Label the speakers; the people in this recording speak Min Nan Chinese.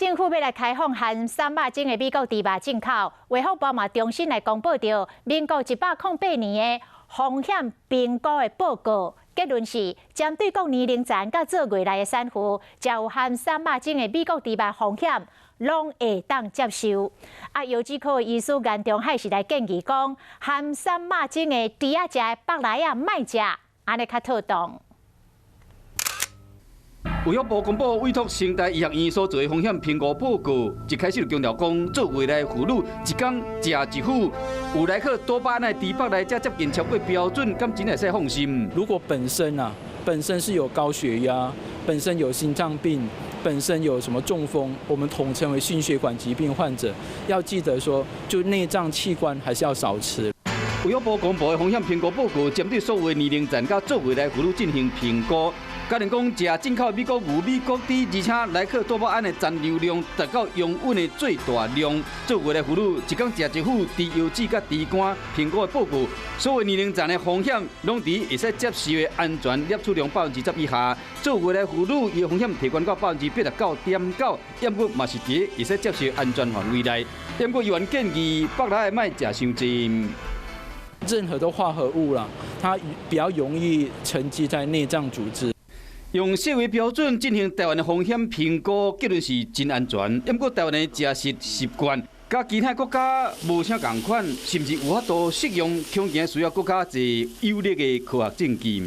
Speaker 1: 政府欲來開放含三肉精的美國豬肉進口，衛福部嘛重新來公布著民國108年的風險評估的報告，結論是針對各年齡層佮做月內的產婦，食有含三肉精的美國豬肉風險攏會當接受。啊，腰子科醫師顏長海是來建議講，含三肉精的豬仔食的腹內仔莫食，按呢較妥當。
Speaker 2: 衛福部公布委託成大醫學院所做的風險評估報告，一開始就強調講，做月內婦女一工食一副有萊克多巴胺的豬腹內才接近超過標準，敢真會使放心？
Speaker 3: 如果本身啊，本身是有高血壓，本身有心臟病，本身有什麼中風，我們統稱為心血管疾病患者，要記得說，就內臟器官還是要少吃。
Speaker 2: 衛福部公布的風險評估報告，針對所有年齡層佮做月內婦女進行評估。假如講食進口美國牛、美國豬，而且萊克多巴胺的殘留量達到容允的最大量，做月內婦女一工食一副豬腰子佮豬肝，評估的報告，所有年齡層的風險攏佇會使接受的安全攝取量10%以下。做月內婦女伊的風險提懸到89.9%，毋過嘛是佇會使接受安全範圍內。毋過醫院建議腹內莫食傷濟。
Speaker 3: 任何的化合物啦，它比較容易沉積在內臟組織。
Speaker 2: 用世衛標準進行台灣的風險評估，結論是真安全。毋過台灣的食食習慣，佮其他國家無啥仝款，是毋是有法度適用，恐驚需要閣較濟有力的科學證據。